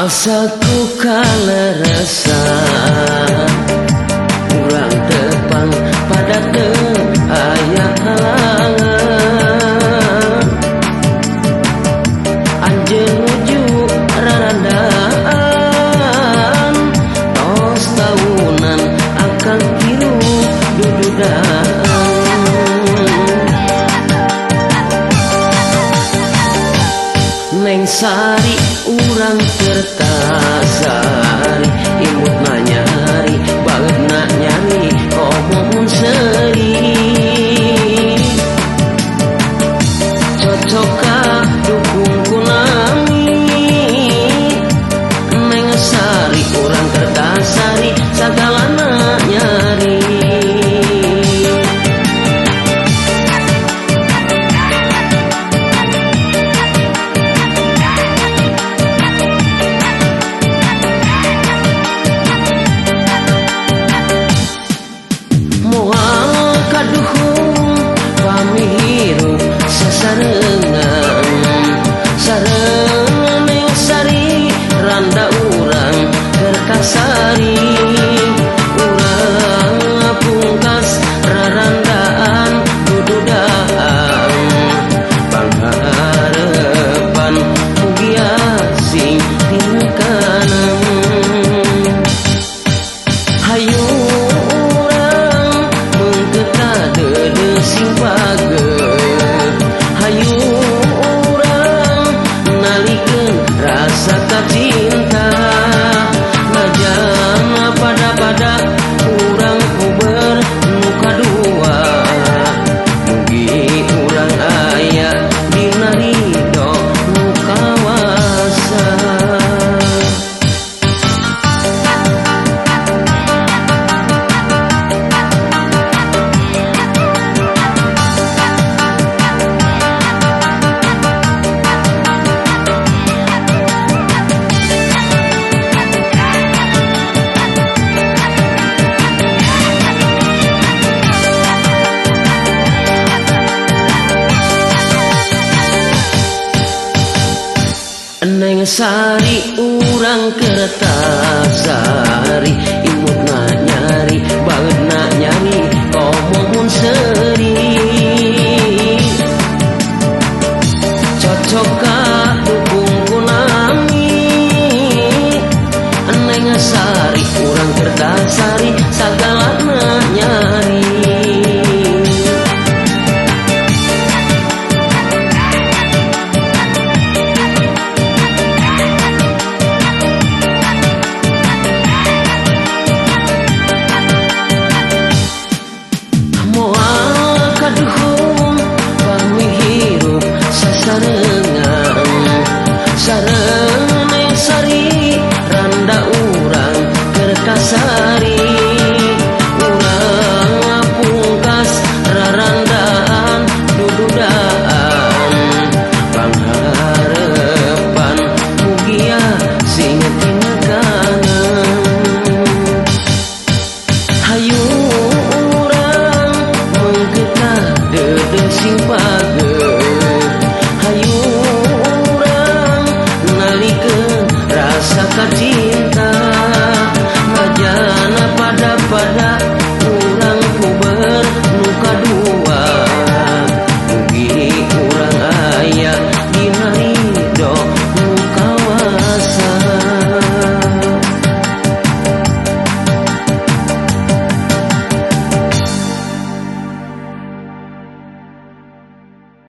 Asaku kaleresan urang tepang pada teu aya halangan. Anjeun nuju rarandaan tos taunan akang hirup dududaan. Neng Sari urang Kertasari, imutna nyari bageutna nyari komo mun seuri. Cocok ka dukung ku nami, Neng Sari urang Kertasari sagalana nyari. Kaduhung pami hirup sasarengan, sareng Neng Sari randa urang Kertasari. Urang pungkas rarandaan dududaan, pangharepan mugia sing tinekanan. Hayu sing pageuh, hayu urang nalikeun rasa kacinta. Najan pada-pada urang puber nu kadua, mugi urang aya dina ridho nu kawasa. Neng Sari urang Kertasari, imutna nyari bageutna nyari komo mun seuri. Cocok ka dukung ku nami, Neng Sari urang Kertasari sagalana nyari. Kaduhung pami hirup sasarengan, sareng Neng Sari randa urang Kertasari. Urang pungkas rarandaan dududaan, pangharepan mugia sing tinekanan. Hayu sing pageuh.